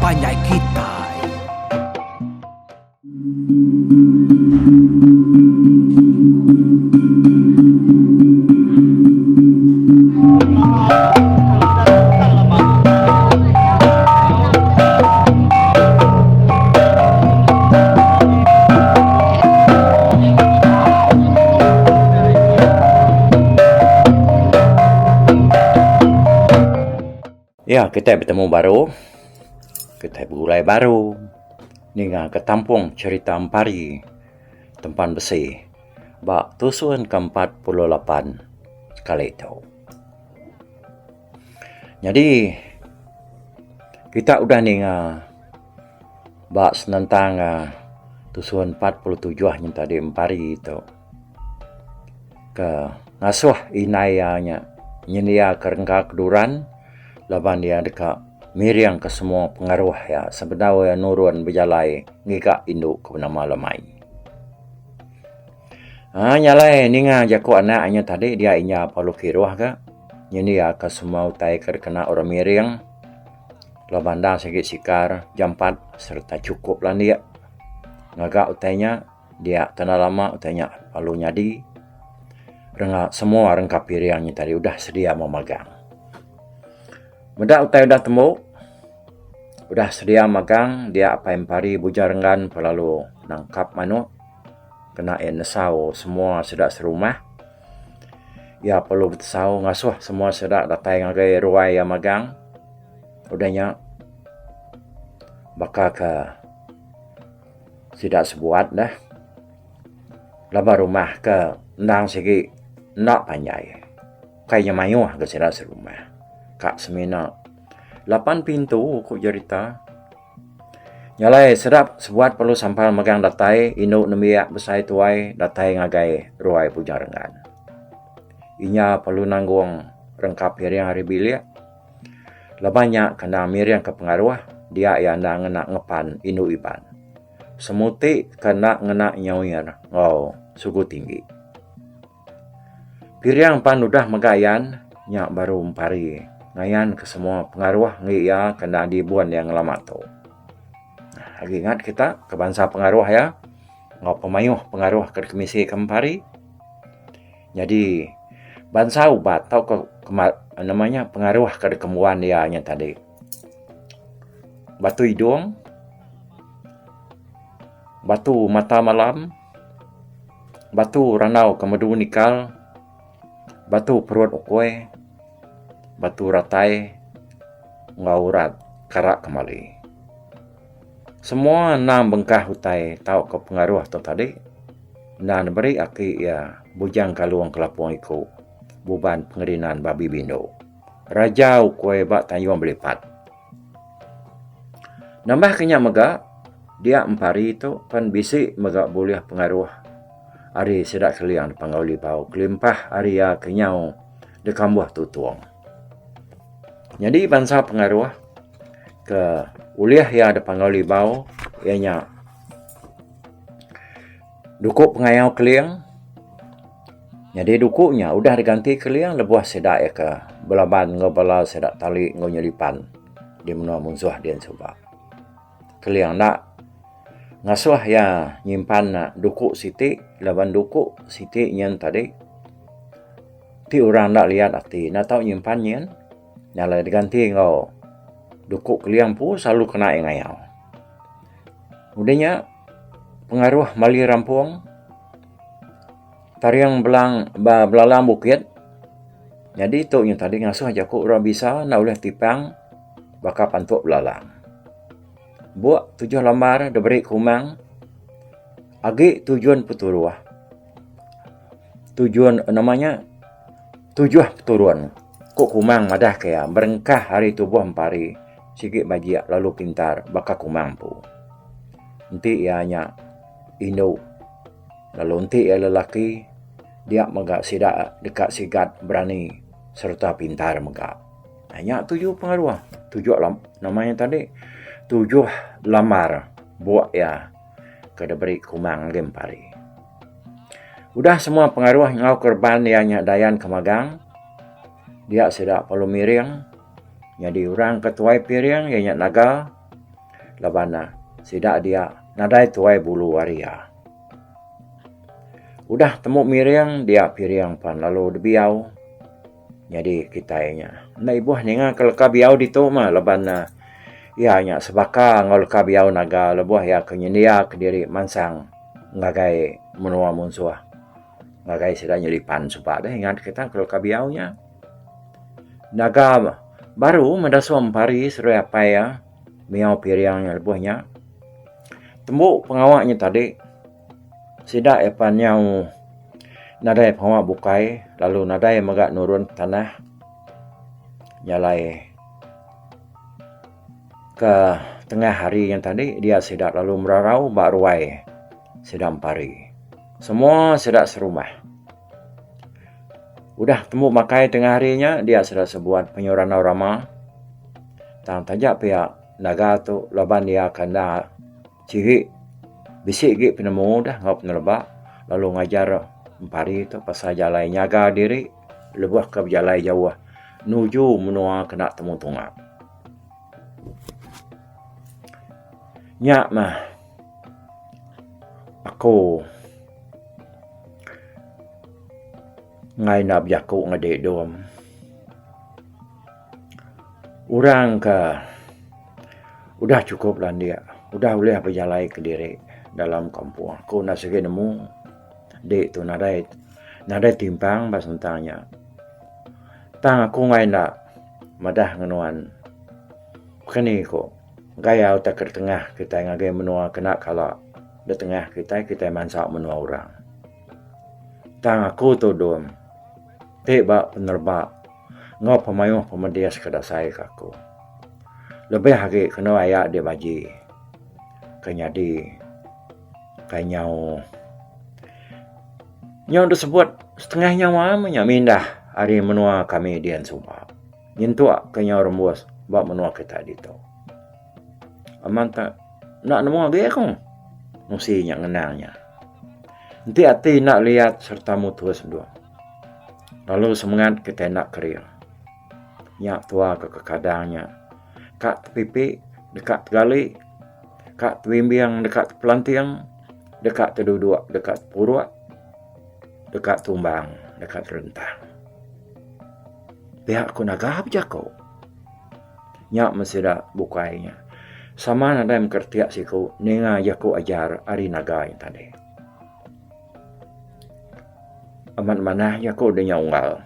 panjai kitai. Iya kitai betemu baru, kitai begulai baru ninga ke tampung cherita Empari Tempan Besi ba tusun ke 48 sekali tu. Nyadi kita udah ninga ba senentang uhh tusun 47 nyen tadi Empari tu ke ngasuh indai iya nya nyendia ke rengka keduran laban iya deka miring ke semua pengaruh iya sebedau iya nurun bejalai ngiga indu ke benama Lemai. Aaa nya alai ninga jaku anak inya tadi dia inya perlu kiruh ga nyendia ka semua utai ke dikena orang miring laban endang sigi sikar jampat sereta chukup landik ngaga utai nya dia ke enda lama utai nya lalu nyadi renga semua rengka piring nya tadi udah sedia memagang. Meda utai udah tembu udah sedia magang dia apai empari Bujang Renggan pelalu nangkap manok. Kena iya nesau semua sida serumah. Iya perlu betesau ngasuh semua sida datai ngagai ruai iya magang. Udah nya baka ke sida sebuat deh laban rumah ke endang sigi enda panjai. Kai nya mayuh ga sida serumah. Ka semina lapan pintu ku jerita. Nya alai sedap sebuat perlu sampal megang datai indu nembiak besai tuai datai ngagai ruai Bujang Renggan. Inya perlu nanggung rengka piring ari bilik laban nya kena miring ke pengaruh dia iya enda ngena ngepan indu Iban. Semuti ke enda ngena nyawir enggau sugu tinggi. Piring pan udah mega ayan nya baru empari ngayan ke semua pengaruh enggi iya ke enda dibun iya ngelama tu. Agi ingat kita ke bansa pengaruh iya enggau pemayuh pengaruh ke dikemisi ke empari. Nyadi bansa ubat tauka nama nya pengaruh ke dikembuan iya nya tadi. Batu idung, batu mata malam. Batu randau ke medu nikal, batu perut ukui, batu ratai enggau urat kara kemali. Semua enam bengkah utai tauka pengaruh tu tadi enda diberi aki iya Bujang Kalong Kelapong Iku buban pengerinan babi bindu. Raja ukui ba Tanjung Belipat. Nambah ke nya mega, dia empari tu pen bisi mega bulih pengaruh ari sida Keling Panggau Libau kelimpah ari iya ke nyau dikambuh Tutong. Nyadi bansa pengaruh ke ulih iya da Panggau Libau iya nya duku pengayau Keling. Nyadi duku nya udah diganti Keling lebuh sida iya ke belaban enggau bala sida tali enggau nyelipan di menua munsuh din suba. Keling enda ngasuh iya nyimpan duku siti laban duku siti nyen tadi ti orang enda liat ati enda tau nyimpan nyin nya alai diganti enggau duku Keling empu selalu kena iya ngayau. Udah nya pengaruh mali rampung. Taring belang ba belalang bukit nyadi tu nya tadi ngasuh jaku orang bisa enda ulih tipang baka pantuk belalang. Buk tujuh lambar diberi kumang agi tujun peturuh tujun nama nya tujuh peturun ku kumang madah ke iya berengkah ari tubuh empari sigi bajik lalu pintar baka kumang empu. Enti iya nya indu. Lalu enti iya lelaki, dia mega sida deka sigat berani sereta pintar mega. Nya tuju pengaruh tuju nama nya tadi tujuh lambar buk iya ke diberi Kumang agi Empari. Udah semua pengaruh enggau kereban iya nya Dayan ke magang dia sida perlu miring nyadi orang ke tuai piring iya nya Naga. Laban ne sida dia nadai tuai bulu ari iya. Udah temu miring dia piring pan lalu dibiau nyadi kitai nya. Enda ibuh ninga ke leka biau ditu mah laban ne iya nya sebaka enggau leka biau naga lebuh iya ke nyendia kediri mansang ngagai menua munsuh ngagai sida nyelipan suba deh ingat kita ke leka biau nya. Naga baru meda suam pari seduai apai iya miau piring nya lebuh nya. Tembu pengawa nya tadi sida iya pan nyau nadai pengawa bukai lalu nadai mega nurun tanah jalai ke tengah hari nya tadi dia sida lalu merarau ba ruai sida empari. Semua sida serumah. Udah tembu makai tengah hari nya dia sida sebuat penyu randau rama. Tang taja pia naga tu laban iya ke enda sigi bisi agi penemu deh enggau peneleba lalu ngajar empari tu pasal jalai nyaga diri lebuh ke bejalai jauh nuju menua kena temu tunga. Nya mah aku. Enggai enda bejaku ngagai dom. Orang ke udah chukup landik udah ulih bejalai kediri dalam kampung aku enda sigi nemu di tu nadai nadai timpang ba sentang nya. Tang aku enggai enda madah ngan nuan keni ku gaya utai ke ditengah kitai ngagai menua ke enda kala ditengah kitai kitai mansa menua orang. Tang aku tu dum ti ba penerba enggau pemayuh pemedis ke dasai ka aku. Lebih agi kenu aya di baji ke nyadi kai nyau nyau disebut setengah nyawa meh nya mindah ari menua kami dian suba nyentuk ke nyau rembus ba menua kita ditu. Amat ta enda nemu agi aku musi nya ngenang nya. Enti ati enda liat sereta mutus endur lalu semengat kitai enda kering. Nya tua ke kekadang nya ka tepipi deka tegali ka tebimbing deka tepelanting deka teduduk deka tepuruk deka tumbang deka terentang. Pia ku naga bejaku. Nya meh sida bukai nya. Sama nadai mekertik siku ninga jaku ajar ari naga nya tadi. Amat manah jaku de nya unggal.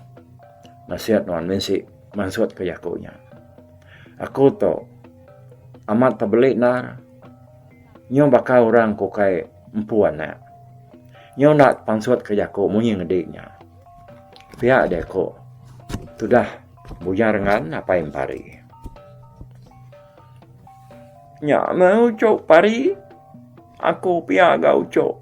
Nasit nuan bisi mansut ke jaku nya. Aku tu amat tebeli endar nyau baka orang ke ukai empu anak. Nyau enda pansut ke jaku munyi ngedi nya. Pia deh ku tudah Bujang Rengan apai Empari. Nya meh uchu pari aku pia ga uchu.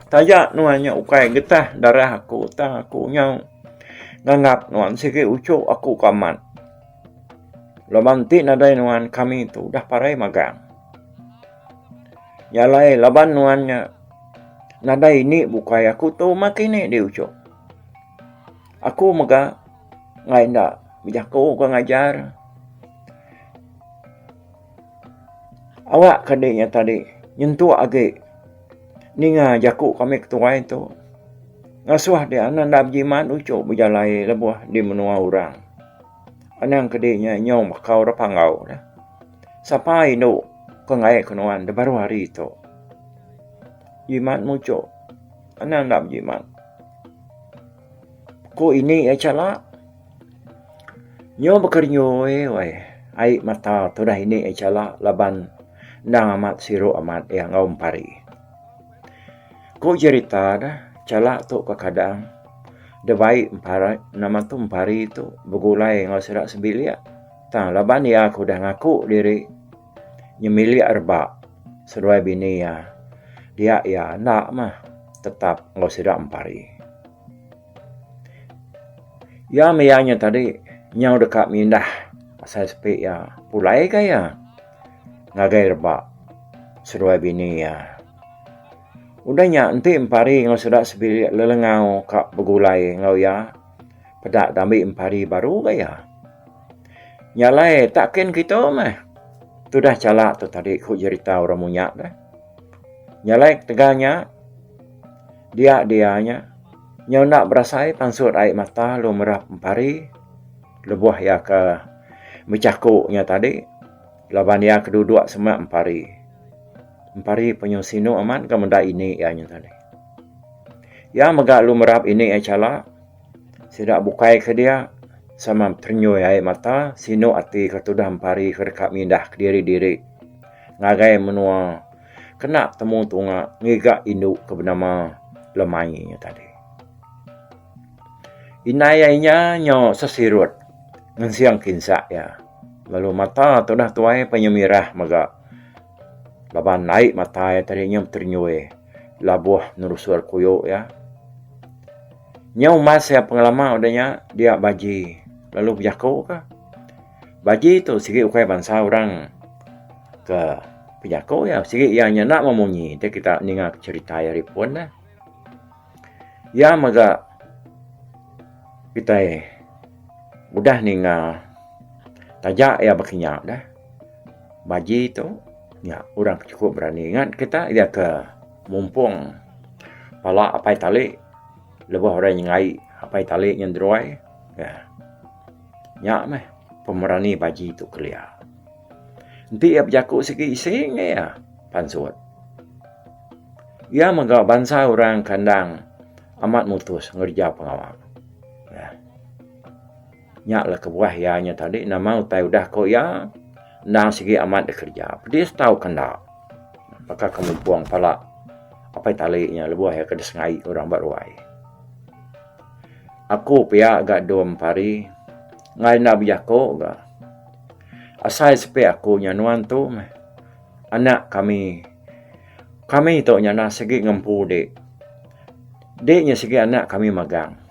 Taja nuan nya ukai getah darah aku tang aku nyau nganggap nuan sigi uchu aku ke amat. Laban ti nadai nuan kami tu udah parai magang. Nya alai laban nuan nya nadai ini bukai aku tu mah kini di uchu. Aku mega enggai enda bejaku ka ngajar. Awak ka dik nya tadi nyentuk agi ninga jaku kami ketuai tu ngasuh dia anang enda bejimat uchu bejalai lebuh di menua orang. Anang ke dik nya nyau baka orang panggau. Sapa indu ke enggai ke nuan da baruh hari tu. Jimat muchok. Anang enda bejimat. Ku ini iya chala. Nyu bekerenyui weh ai mata tudah ini iya chala laban endang amat siru amat iya enggau empari. Ku jerita ne chala tu kekadang dibai empari nama tu empari tu begulai enggau sida sebilik tang laban iya ke udah ngaku diri nyemilik reba seduai bini iya dia iya enda mah tetap enggau sida empari. Iya maya nya tadi nyau deka mindah asai sepi iya pulai ka iya ngagai reba seduai bini iya. Udah nya enti empari enggau sida sebilik lelengau ka begulai enggau iya peda dambi empari baru ga iya. Nya alai tak kin kitu meh. Tudah chala tu tadi ku jerita orang munya deh. Nya alai ketegal nya dia dia nya nyau enda berasai pansut ai mata lalu merap empari lebuh iya ke bejaku nya tadi laban iya ke duduk semak empari. Empari penyu sinu amat ga meda ini iya nya tadi. Iya mega lalu merap ini iya chala sida bukai ke dia sama terenyui ai mata sinu ati ke tudah empari ke deka mindah kediri diri ngagai menua kena temu tunga ngiga indu ke benama Lemai nya tadi. Indai iya inya nyo sesirut ngensing kinsa iya lalu mata tudah tuai penyu mirah mega. Laban ai mata iya tadi nyau beterenyui labuh nerusur kuyu iya. Nyau umbas iya pengelama udah nya dia baji lalu bejaku ka. Baji tu sigi ukai bansa orang ke bejaku iya sigi iya nya enda memunyi ti kita ninga cherita iya ripun ne. Iya mega kitai udah ninga taja iya baka nya deh. Baji tu nya orang ke chukup berani ngan kita iya ke mumpung pala apai tali lebuh orang nyengai apai tali nyen deruai iya. Nya meh pemerani baji tu kelia. Enti iya bejaku sigi isi ngi iya pansut. Iya mega bansa orang ke endang amat mutus ngereja pengawa. Nya lah kebuah iya nya tadi nama utai udah ko iya endang sigi amat deh kerja. Pedis tau ke enda. Baka ke mumpung pala apai tali nya lebuh iya ke disengai orang ba ruai. Aku pia ga dom pari enggai enda bejako ga. Asai sepi aku nya nuan tu meh anak kami. Kami tu nya nah sigi ngempu dik. Dik nya sigi anak kami magang.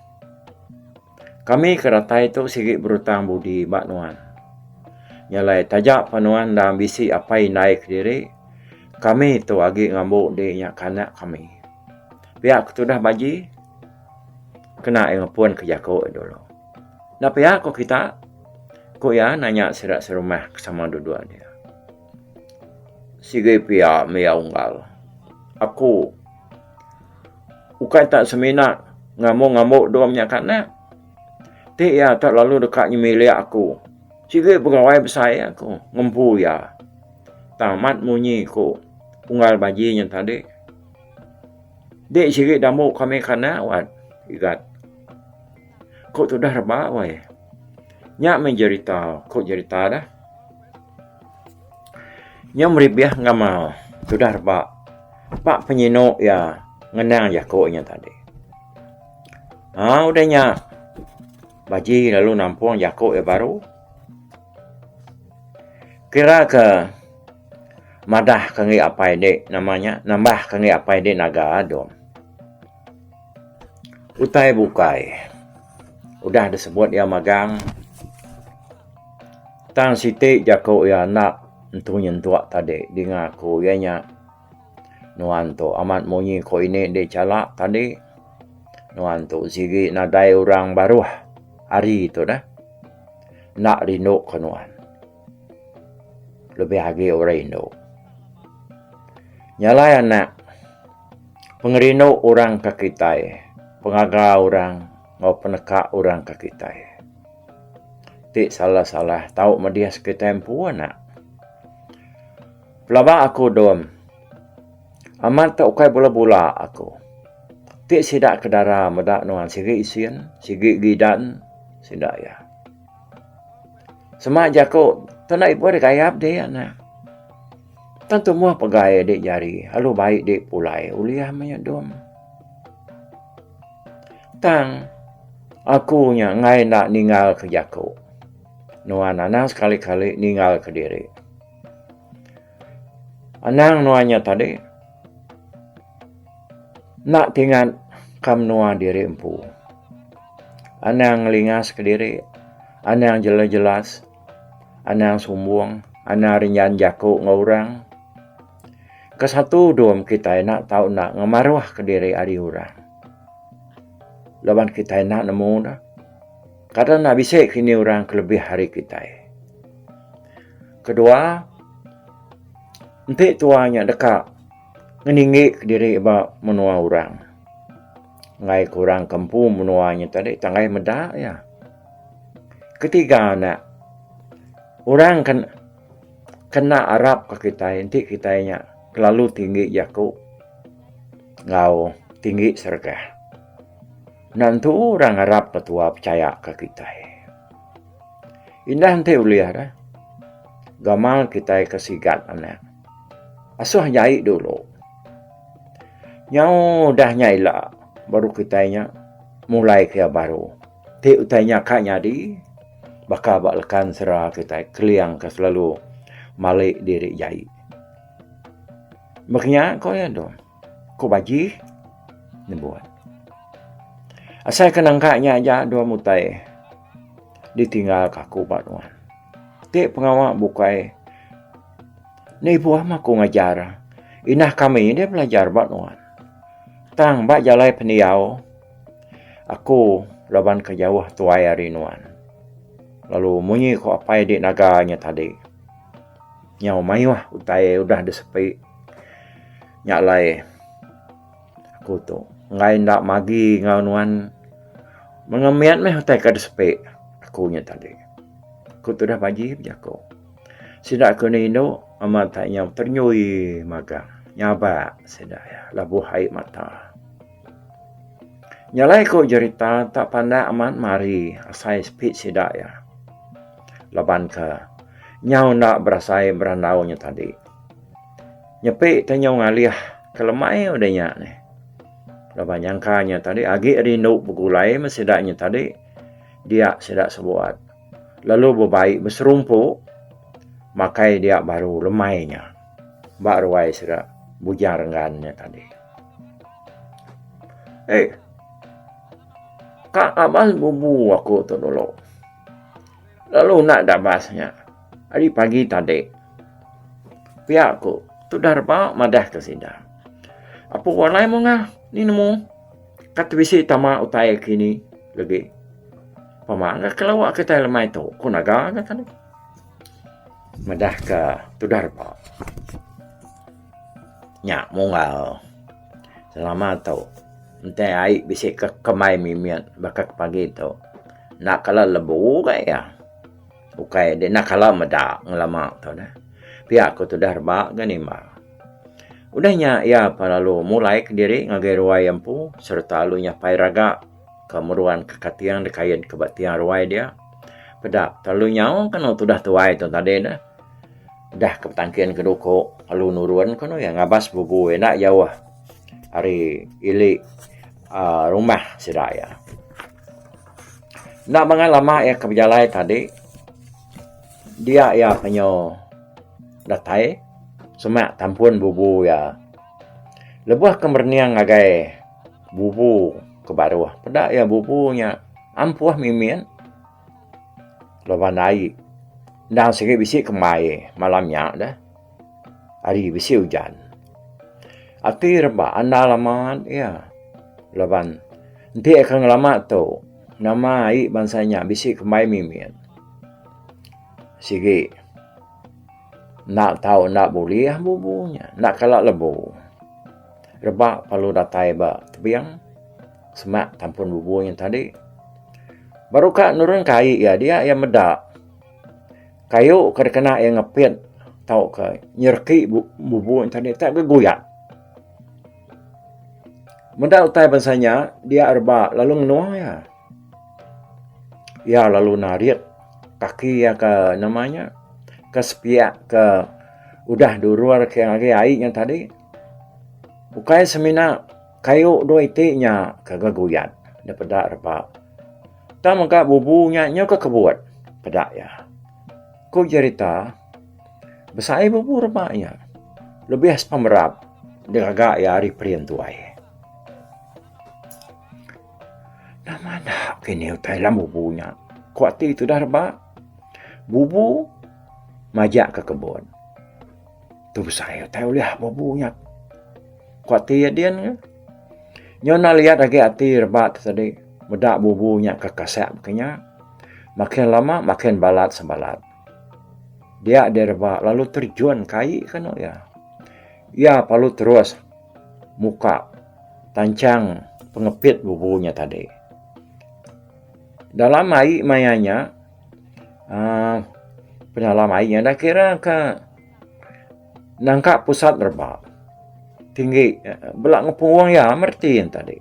Kami ke datai tu sigi berutang budi ba nuan. Nya alai taja pa nuan endang bisi apai indai kediri, kami tu agi ngambu di nya ke anak kami. Pia ke tudah baji, kena iya ngepun ke jaku iya dulu. Enda pia ko kita? Ku iya nanya sida serumah ke sama duduk dia. Sigi pia mih iya unggal. Aku ukai tak semina ngambu-ngambu dom nya ka anak. Ti iya tak lalu deka nyemilik aku. Sigi pegawai besai aku ngempu iya. Tang amat munyi ku unggal baji nya tadi. Dik sigi dambu kami ka anak wat igat. Ku tudah reba weh. Nya meh jerita ku jerita dah. Nyau meribih ngamal tudah reba ba penyinu iya ngenang jaku nya tadi. Aa udah nya baji lalu nampung jaku iya baru. Kira ke madah ke enggi apai dik nama nya nambah ke enggi apai dik naga dom. Utai bukai udah disebut iya magang. Tang siti jaku iya enda entu nyentuk tadi dinga aku iya nya nuan tu amat munyi ku ini indi chala tadi nuan tu sigi nadai orang baruh hari tu deh enda rindu ke nuan lebih agi orang indu. Nya alai anak pengerindu orang ke kitai pengaga orang enggau peneka orang ke kitai. Ti salah-salah tau medis kitai empu anak. Pelaba aku dom amat te ukai bula-bula aku. Ti sida ke dara meda nuan sigi isin, sigi gidan sida iya. Sema jaku te enda ibuh dek ayap dek anak. Tang tumbuh pegai dek jari lalu bai dek pulai ulih meh nya dom. Tang, aku nya enggai enda ninggalka jaku. Nuan anang sekali-kali ninggalka diri. Anang nuan nya tadi enda tingat ka menua diri empu. Anang ngelingaska diri, anang jelas-jelas, anang sumbung, anang rinjan jaku enggau orang. Kesatu dum kitai enda tau enda ngemaruhka diri ari orang. Laban kitai enda nemu ne, kada enda bisi kini orang ke lebih ari kitai. Kedua, Enti tua nya deka ngeninggi kediri ba menua orang. Enggai ke orang ke empu menua nya tadi tanggai meda iya. Ketiga ne orang ke kena arap ka kitai enti kitai nya kelalu tinggi jaku enggau tinggi serega. Enda entu orang arap ka tua pechaya ka kitai. Indah enti ulih deh. Gamal kitai ke sigat anak. Asuh jai dulu. Nyau udah nya ila baru kitai nya mulai ke iya baru. Ti utai nya ka nyadi baka ba lekan sera kitai keling ke selalu malik diri jai. Meh nya ko iya tu. Ku Baji nyebut. Asai ke nangka nya aja dua mutai ditinggal ka aku ba nuan. Ti pengawa bukai nibuh mah aku ngajar inah kami deh belajar ba nuan. Tang ba jalai pendiau aku laban ke jauh tuai ari nuan. Lalu munyi ku apai di naga nya tadi. Nyau mayuh utai udah disepi nya alai aku tu enggai enda magi enggau nuan mengemit meh utai ke disepi aku nya tadi. Ku tudah baji bejaku. Sida ke enda indu amat tak nyau terenyui magang nyabak sida iya labuh ai mata. Nya alai ku jerita tak pandak amat mari asai sepi sida iya. Laban ke nyau enda berasai berandau nya tadi. Nyepi te nyau ngalih ke lemai udah nya neh. Laban nyangka nya tadi agi rindu begulai meh sida nya tadi dia sida sebuat lalu bebai beserumpu makai dia baru lemai nya ba ruai sida Bujang Renggan nya tadi. Eh ka abas bubu aku tu dulu. Lalu enda dabas nya ari pagi tadi. Pia ku tudah reba madah ke sida. Apu alai mungah ni nemu ka ti bisi tama utai kini legi. Pama ga kelawa kitai lemai tu ku naga ga tadi. Madah ka tudah reba. Nya munggal selama tu enti ai bisi ke kemai mimit baka ke pagi tu enda kala lebu ga iya. Ukai deh enda kala meda ngelama tu deh. Pia ku tudah reba ga nimba. Udah nya iya pa lalu mulai kediri ngagai ruai iya empu sereta lalu nyapai raga ke meruan ke kating dikait ke ba tiang ruai dia. Peda lalu nyau kenu tudah tuai tu tadi deh. Udah ke betangkin ke duku lalu nurun ke iya ngabas bubu iya enda jauh ari ili uhh rumah sida iya. Enda bangat lama iya ke bejalai tadi dia iya penyu datai semak tampun bubu iya. Lebuh ke merening ngagai bubu ke baruh peda iya bubu nya ampuh mimit. Laban ai endang sigi bisi kembai malam nya deh. Hari bisi ujan. Ati reba andal amat iya laban enti ka ngelama tu nama ai bansa nya bisi kembai mimit sigi enda tau enda bulih bubu nya enda kala lebu. Reba perlu datai ba tebing. Semak tampun bubu nya tadi. Baru ka nurun ke ai iya dia iya meda kayu ke dikena iya ngepit tauka nyereki bubu nya tadi tak geguyat. Meda utai bansa nya dia reba lalu ngenung iya. Iya lalu narit kaki iya ke nama nya ke sepiak ke udah durur ke ngagai ai nya tadi. Ukai semina Kayu dua iti nya ke geguyat da peda reba. Tang mega bubu nya nyau ke kebut peda iya. Ku jerita, besai bubu reba nya lebih sepemerap digaga iya ari perin tuai. Nama enda kini utai dalam bubu nya ku ati tudah reba. Bubu majak ke kebun. Tu besai utai ulih bubu nya. Ku ati iya din ke. Nyau enda liat agi ati reba tu tadi meda bubu nya ke kasak baka nya. Makin lama makin balat sebalat. Dia deh reba lalu terjun ke ai kenu iya. Iya perlu terus muka tanchang pengepit bubu nya tadi. Dalam ai maya nya uhh penalam ai nya enda kira ka nangka pusat reba tinggi bela ngepung iya mereti ne tadi.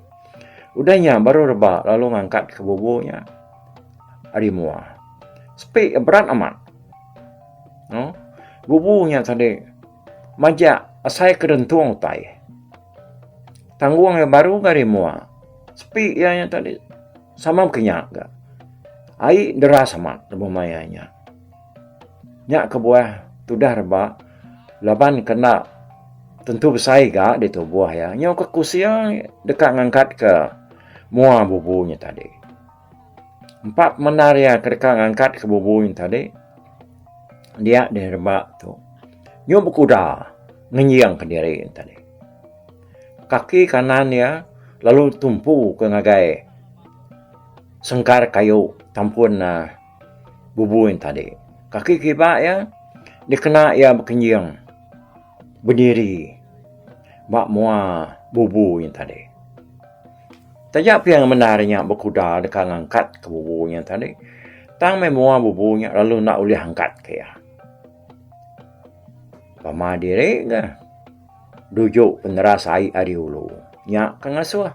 Udah nya baru reba lalu ngangkat ke bubu nya ari mua. Sepi berat amat. Uhh bubu nya tadi majak asai ke rentung utai. Tanggung iya baru ga ari mua. Sepi iya nya tadi sama baka nya ga. Ai deras amat lebuh maya nya. Nya kebuah tudah reba laban ke enda tentu besai ga ditubuh iya nyau ke kusing deka ngangkat ke mua bubu nya tadi. Empa pemendar iya ke deka ngangkat ke bubu nya tadi dia deh reba tu nyau bekuda ngenjing kediri ne tadi. Kaki kanan iya lalu tumpu ke ngagai sengkar kayu tampun uhh bubu nya tadi. Kaki kiba iya dikena iya bekenjing bediri ba mua bubu nya tadi. Taja pia ngemendar nya bekuda deka ngangkat ke bubu nya tadi tang meh mua bubu nya lalu enda ulih angkat ke iya. Pama diri ga duju peneras ai ari ulu nya ke ngasuh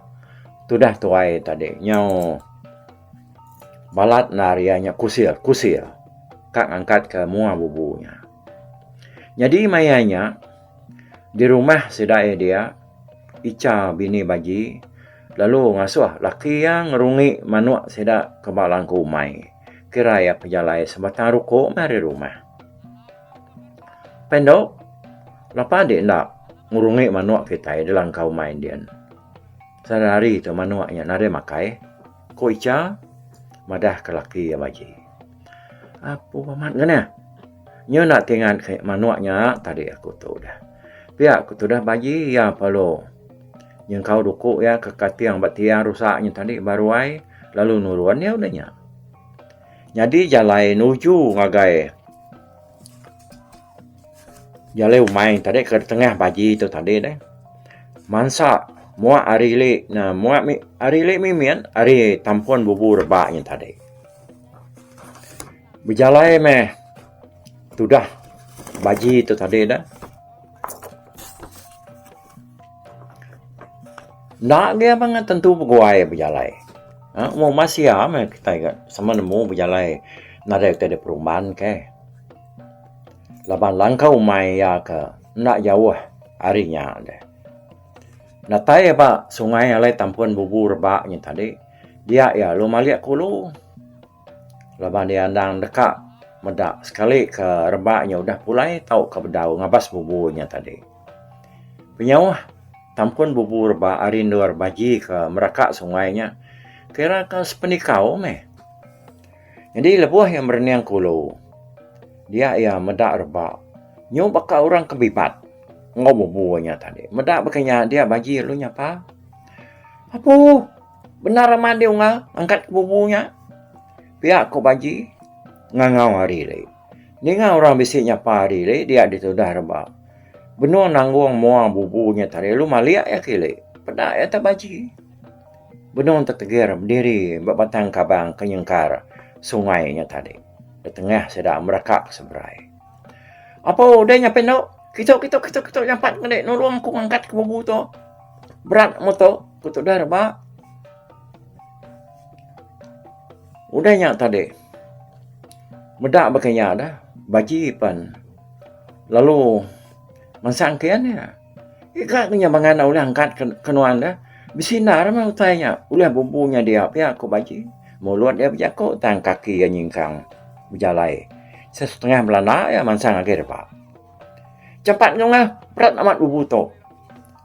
tudah tuai tadi nyau balat endar iya nya kusil kusil ka ngangkat ke mua bubu nya. Nyadi maya nya di rumah sida iya dia Icha bini Baji lalu ngasuh laki iya ngerungi manuk sida ke ba langku umai kira iya pejalai sebatang ruko meh ari rumah. Pendo lapa adi enda ngerungi manuk kitai da langkau umai din. Sehari hari tu manuk nya nadai makai, ku Icha madah ke laki iya Baji. Apu amat ngeneh. Nyu enda tingat ke manuk nya tadi aku tu dah. Pia ku tudah baji iya perlu nyengkau duku iya ke kating ba tiang rusa nya tadi ba ruai lalu nurun iya udah nya. Nyadi jalai nuju ngagai jalai umai tadi ke tengah baji tu tadi deh mansa muak ari ili ne muak ari ili mimit ari tampun bubu reba nya tadi. Bejalai meh tudah baji tu tadi dah. Enda agi abang tentu beguai bejalai. Aaa mung masia meh kitai ga sama nemu bejalai nadai utai da perumban keh. Laban langkau umai iya ke enda jauh ari nya deh. Datai ba sungai alai tampun bubu reba nya tadi dia iya lalu malik ke ulu. Laban iya endang deka meda sekali ke reba nya udah pulai tauka bedau ngabas bubu nya tadi. Penyauh tampun bubu reba ari endur baji ke meraka sungai nya kira ke sepenikau meh. Nyadi lebuh iya merening ke ulu dia iya meda reba nyu baka orang ke bibat enggau bubu nya tadi. Meda baka nya dia baji lalu nyapa, Apu! Bendar amat dih unggal angkat ke bubu nya. Pia ko Baji ngangau ari ili. Ninga orang bisi nyapa ari ili dia ditudah reba. Benung nanggung mua bubu nya tadi lalu malik iya ke ili. Peda iya te Baji. Benung tetegir bediri ba batang kabang ke nyengkar sungai nya tadi. Di tengah sida meraka ke seberai. Apo deh nya pendo. Kitu kitu kitu kitu nyampat ngende nulung aku ngangkat ke bubu tu. Berat mu tu. Ku tudah reba. Udah nya tadi meda baka nya dah baji pen lalu mansang kian iya. Ika ke nya bangan ulih angkat ke nuan dah bisi endar meh utai nya ulih bubu nya dia pia ku baji. Mulut iya bejaku tang kaki iya nyingkang bejalai setengah belanda iya mansang agi reba. Jampat nyungah berat amat bubu tu.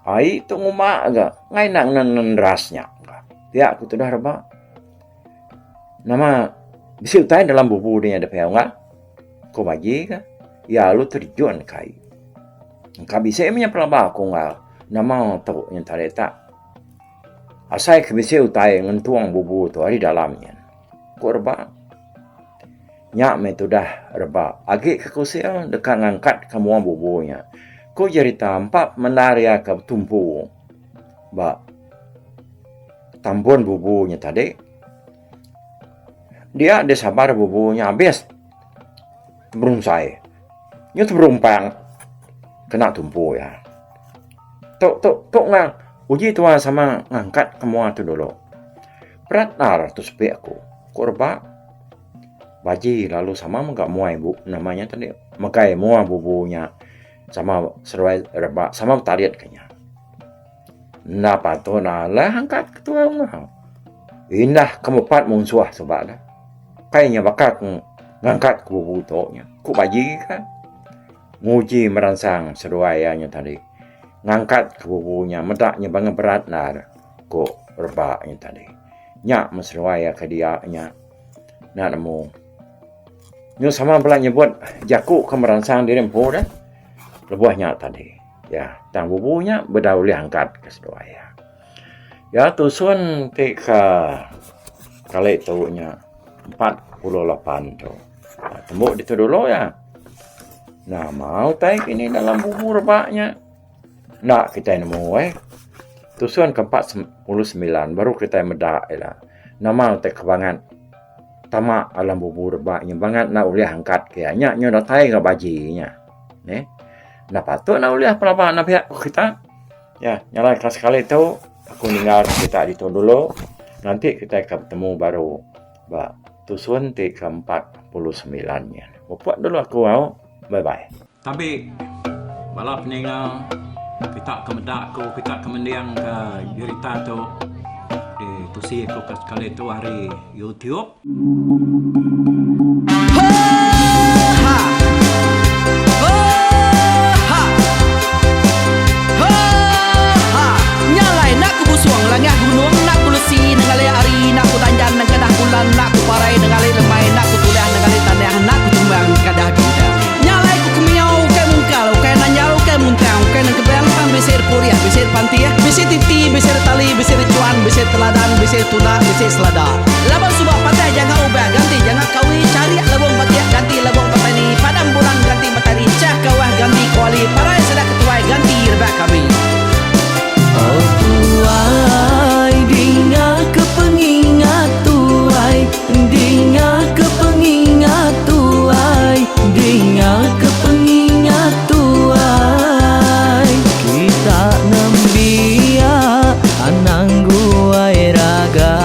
Ai tu ngumba ga ngai enda ngena neras nya. Pia ku tudah reba. Nama bisi utai dalam bubu nya da pia unggal. Ku Baji ka iya lalu terjun ka ai. Engka bisi meh nya pelaba ku unggal nama tu nya tadi tak. Asai ke bisi utai ngentung bubu tu ari dalam nyin. Ku reba. Nya meh tudah reba agi ke kusil deka ngangkat ka mua bubu nya. Ku jerita empa mendar iya ke betumpu ba tambun bubu nya tadi. Dia disabar bubu nya abis teberunsai. Nya teberumpang kena tumpu iya. Tu tu tu ngang uji tuan sama ngangkat ke mua tu dulu. Berat endar tu sepi aku, ku Reba. Baji lalu sama mega muai bu nama nya tadi megai mua bubu nya sama seruai reba sama betarit ke nya. Enda patut alah angkat ketua enggau. Indah ke mepat munsuh suba ne. Kai nya baka ke ngangkat ke bubu tu nya ku Baji ka nguji meransang seduai iya nya tadi ngangkat ke bubu nya meda nya bangat berat endar ku reba nya tadi. Nya meh seduai iya ke dia nya. Enda nemu. Nyu sama bela nyebut jaku ke meransang diri empu deh. Lebuh nya tadi. Ya, tang bubu nya bedau ulih angkat ke seduai iya. Ya tusun ti ke kali tu nya 48 tu. Tembu ditu dulu ya. Nama utai kini dalam bubu rebak nya. Enda kitai nemu eh. Tusun ke 49 baru kitai meda ila. Nama utai ke bangat tama alam bubu rebak nya bangat enda ulih angkat ke iya. Nya nyu datai ga baji nya. Neh. Enda patut enda ulih pelaba enda pia ku kita. Ya, nya alai kelas sekali tu aku ninggal kita ditu dulu. Nganti kitai ke betemu baru ba tusun ti ke 49 nya. Mupuk dulu aku au. Bye bye. Tabi bala peninga kita ke meda aku kita ke mending ke jerita tu ditusi aku ke sekali tu ari YouTube. Bisi pantih, bisi titi, bisi tali, bisi rechuan, bisi teladan, bisi tuna, bisi selada. Laban suba patah janga ubah ganti janga kawi, charik lebung batik ganti lebung petani, padam bulan ganti matahari, chah kawah ganti kuali, parai sida ketuai ganti rebak kami. Oh tuai, dinga ke pengingat tuai, dinga ke pengingat tuai, dinga ke pengingat tuai. Kita nembiak anang guai raga,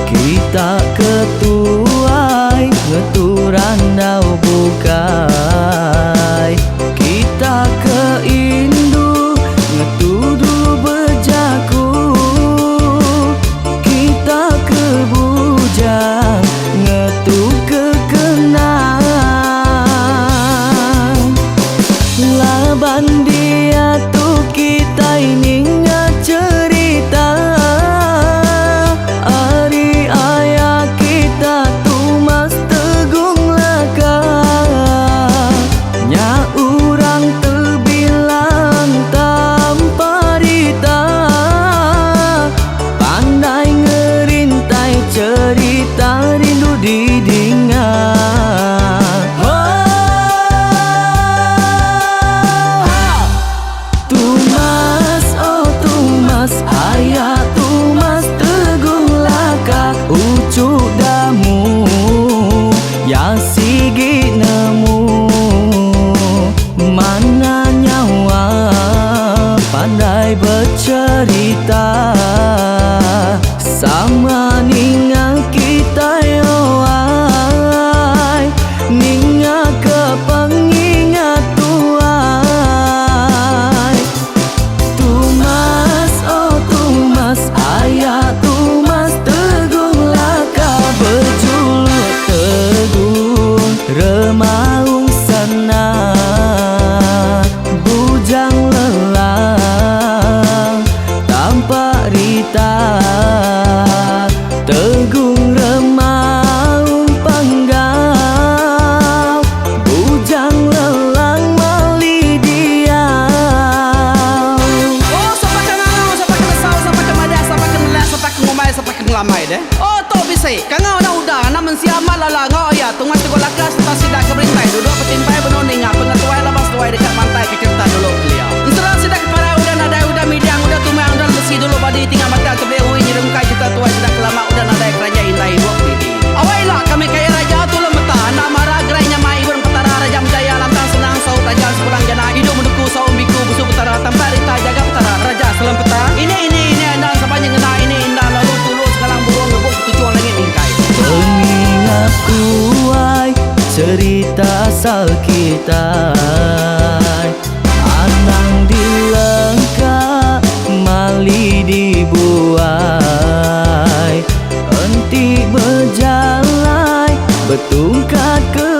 kita ke tuai ngetu randau bukai. Kita ke indu ngetu dulu bejaku, kita ke bujang ngetu ke kenang. Laban diatu kitai ninga cherita ari aya kita Tumas Tegung Laka. Nya urang tebilang tanpa rita, pandai ngerintai cherita rindu didinga. Tumas, oh Tumas, aya Tumas Tegung Laka, uchu damu ya sigi nemu. Mana nyawa pandai becherita, sama ninga kitai oai, ninga ke pengingat tuai. Tumas, oh Tumas, aya Tumas Tegung Laka, bejuluk Tegung Remaung Sana, bujang lelang tampak rita, Tegung Remaung Panggau, bujang lelang mali diau. Oh sapa ke ngangau, sapa ke nesau, sapa ke madah, sapa ke nelak, sapa ke ngumbai, sapa ke ngelamai deh. Oh tu bisi, kangau anak uda, anak mensia amat lala enggau aya Tungai Teguh Laka sereta sida ke berintai duduk betimpai benung ninga pengetuai laban seduai deka mantai. asal kitai. Anang dilengka mali dibuai. Enti bejalai betungkat ke.